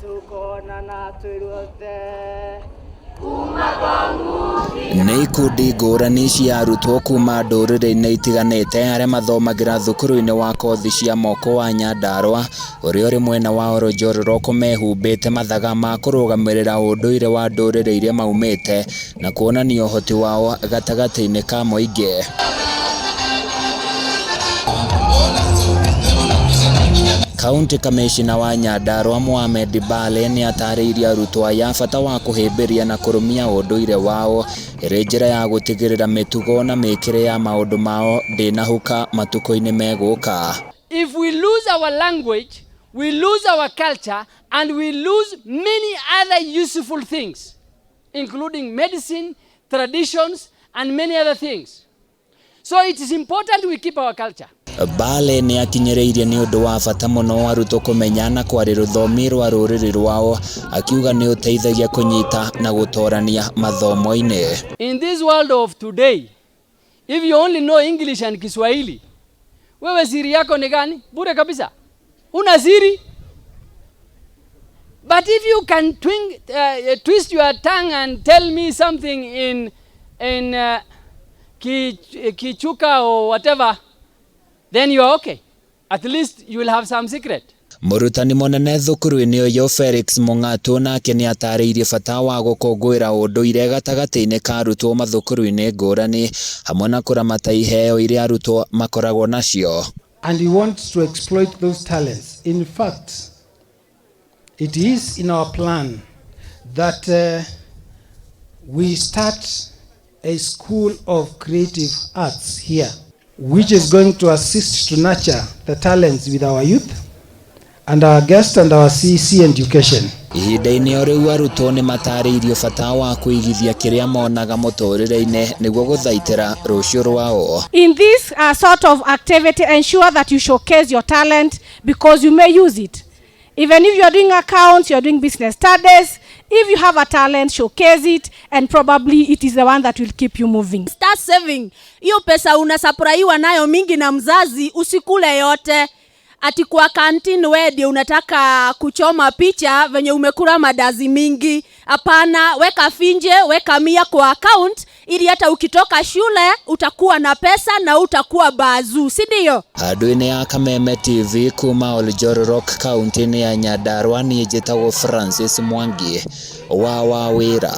Tukonana twĩruothe. Nĩ ikundi ngũrani cia arutwo kuma ndũrĩrĩ-inĩ itiganĩte arĩa mathomagĩra thukuru-inĩ wa kothi cia moko wa Nyandarũa ũrĩa ũrĩ mwena wa Oljororok mehumbĩte mathaga ma kũrũgamĩrĩra ũndũire wa ndũrĩrĩ iria maumĩte na kuonania ũhoti wao gatagatĩ-inĩ ka mũingĩ. Kaunti Kamishina wa Nyandarũa Mohamed Bale nĩ atarĩirie arutwo aya bata wa kũhĩmbĩria na kũrũmia ũndũire wao ĩrĩ njĩra ya gũtigĩrĩra mĩtugo na mĩkĩre ya maũndũ mao ndĩnahuka matukũ-inĩ megũka. If we lose our language, we lose our culture, and we lose many other useful things, including medicine, traditions, and many other things. So it is important we keep our culture. Bale nĩ akinyĩrĩirie nĩ ũndũ wa bata mũno arutwo kũmenya na kwaria rũthiomi rwa rũrĩrĩ rwao, akiuga nĩ ũteithagia kũnyita na gũtorania mathomo-inĩ. In this world of today, if you only know English and Kiswahili, wewe siri yako ni gani? Bure kabisa. Una siri? But if you can twist your tongue and tell me something in Kichuka or whatever, then you are okay. At least you will have some secret. Mũrutani mũnene thukuru-inĩ ũyũ Felix Mũng'atũ nake nĩ atarĩirie bata wa gũkũngũĩra ũndũire gatagatĩ-inĩ ka arutwo mathukuru-inĩ ngũrani hamwe na kũramata iheo iria arutwo makoragwo nacio. And we want to exploit those talents. In fact, it is in our plan that we start a school of creative arts here, which is going to assist to nurture the talents with our youth and our guests and our CEC education. Ihinda-inĩ o rĩu arutwo nĩ matarĩirio bata wa kũigithia kĩrĩa monaga mũtũrĩre-inĩ nĩguo gũthaitĩra rũciũ rwao. In this sort of activity, ensure that you showcase your talent because you may use it. Even if you are doing accounts, you are doing business studies, if you have a talent, showcase it, and probably it is the one that will keep you moving. Start saving. Hiyo pesa unasupplywa nayo mingi na mzazi, usikule yote. Ati kwa canteen wewe ndio unataka kuchoma picha venye umekula mandazi mingi. Hapana, weka finje, weka 100 kwa account ili hata ukitoka shule utakuwa na pesa na utakuwa bazu, si ndio? Handũ-inĩ ya Kameme TV kuma Oljororok kaunti-inĩ ya Nyandarua niĩ njĩtagwo Francis Mwangi wa Wawĩra.